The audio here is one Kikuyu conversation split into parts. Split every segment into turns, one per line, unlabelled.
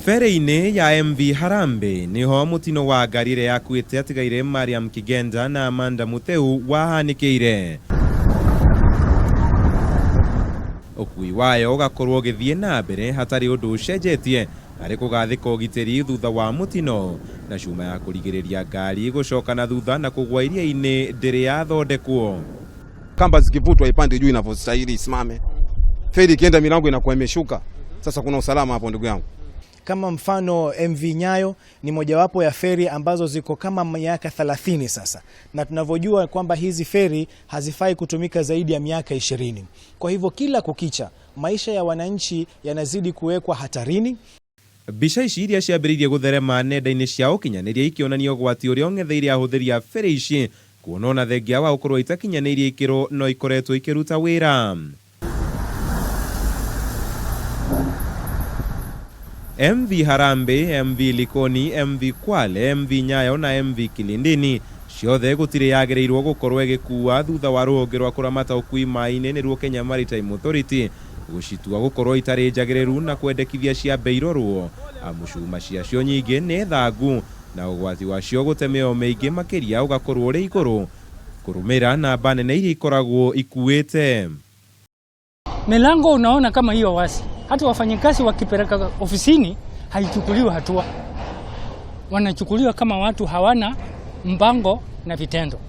Ferĩ-inĩ ya MV Harambee nĩho mũtino wa ngari ĩrĩa yakuĩte atigaire Mariam Kigenda na Amanda Mutheu wahanĩkĩire. Ũkui wayo ũgakorwo ũgĩthiĩ na mbere hatarĩ ũndũ ũcenjetie harĩ kũgathĩka ũgitĩri thutha wa mũtino, na cuma ya kũrigĩrĩria ngari gũcoka na thutha na kũgwa iria-inĩ ndĩrĩ yathondekwo.
Kamba zikivutwa ipande juu inavyostahili isimame. Feri ikienda milango inakuwa imeshuka. Sasa kuna usalama hapo ndugu yangu.
Kama mfano MV Nyayo ni mojawapo ya feri ambazo ziko kama miaka 30 sasa, na tunavyojua kwamba hizi feri hazifai kutumika zaidi ya miaka 20. Kwa hivyo kila kukicha maisha ya wananchi yanazidi kuwekwa hatarini.
Mbica ici iria ciambĩrĩirie gũtherema nenda-inĩ cia ũkinyanĩria ikĩonania ũgwati ũrĩa ũng'etheire ahũthĩri a ferĩ ici kuona ona thengia wa gũkorwo itakinyanĩirie ikĩro no ikoretwo ikĩruta wĩra. MV Harambee, MV Likoni, MV Kwale, MV Nyayo na MV Kilindini ciothe gũtirĩ yagĩrĩirwo gũkorwo ĩgĩkua thutha wa rũhonge rwa kũramata ũkui maĩ-inĩ nĩruo Kenya Maritime Authority gũcitua gũkorwo itarĩ njagĩrĩru na kwendekithia ciambe irorwo amu cuma ciacio nyingĩ nĩ thangu na ũgwati wacio gũte mĩoyo mĩingĩ makĩria ũgakorwo ũrĩ igũrũ kũrũmĩrĩra namba nene iria ikoragwo ikuĩte.
Milango unaona kama hiyo wasi, hata wafanyikazi wakipeleka ofisini haichukuliwi hatua, wanachukuliwa kama watu hawana mpango na vitendo.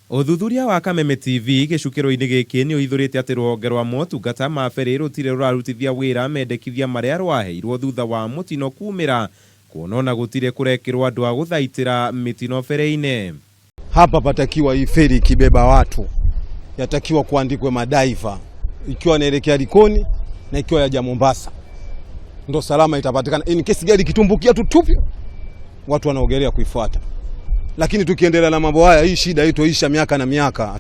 Ũthuthuria wa Kameme TV gĩcukĩro-inĩ gĩkĩ nĩ ũhithũrĩte atĩ rũhonge rwa motungata ma ferĩ rũtirĩ rũrarutithia wĩra mendekithia marĩa rwaheirwo thutha wa mũtino kumĩra kuona ona gũtirĩ kũrekĩrwo andũ a gũthaitĩra mĩtino ferĩ-inĩ.
Hapa patakiwa hii feri ikibeba watu yatakiwa kuandikwe madaiva ikiwa naelekea Likoni na ikiwa yaja Mombasa, ndo salama itapatikana. In case gari ikitumbukia tu tupi, watu wanaogelea kuifuata. Lakini tukiendelea na mambo haya, hii shida itoisha miaka na miaka.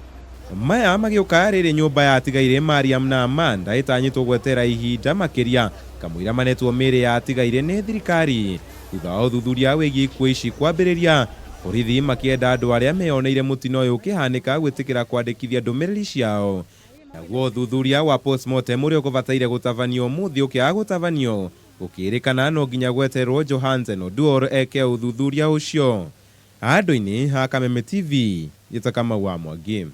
Maya magĩũka rĩrĩ nyũmba ya atigaire Mariam na Amanda ĩtanyĩtwo gwetera ihinda makĩria kamũira manetwo mĩĩrĩ ya atigaire nĩ thirikari thutha wa ũthuthuria wĩgiĩ ikuũ ici kwambĩrĩria. Borithi makĩenda andũ arĩa meyoneire mũtino ũyũ ũkĩhanĩka gwĩtĩkĩra kwandĩkithia ndũmĩrĩri ciao, naguo ũthuthuria wa postmortem ũrĩa ũkũbataire gũtabanio ũmũthĩ ũkĩaga gũtabanio gũkĩrĩkana no nginya gweterwo Johansen Oduor eke ũthuthuria ũcio. Handũ-inĩ ha Kameme TV, Gĩta Kamau wa Mwangi.